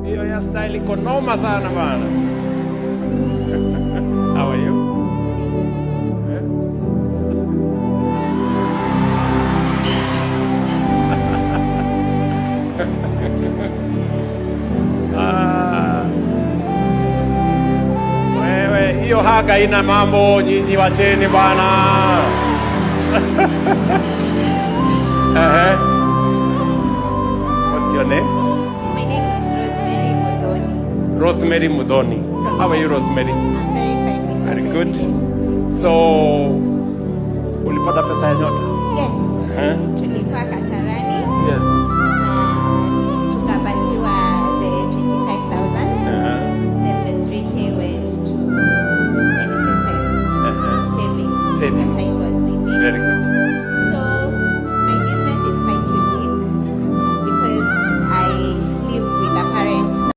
Hiyo hairstyle iko noma sana bana. How are you? Eh? Ah. Wewe, hiyo hug ina mambo, nyinyi wacheni bana. Ehe. What's your name? My name is Rosemary Muthoni. Rosemary Muthoni. How are you, Rosemary? I'm very fine, Mr. Very good. President. So, ulipata pesa ya Nyota? Yes. Eh? Tulikuwa Kasarani.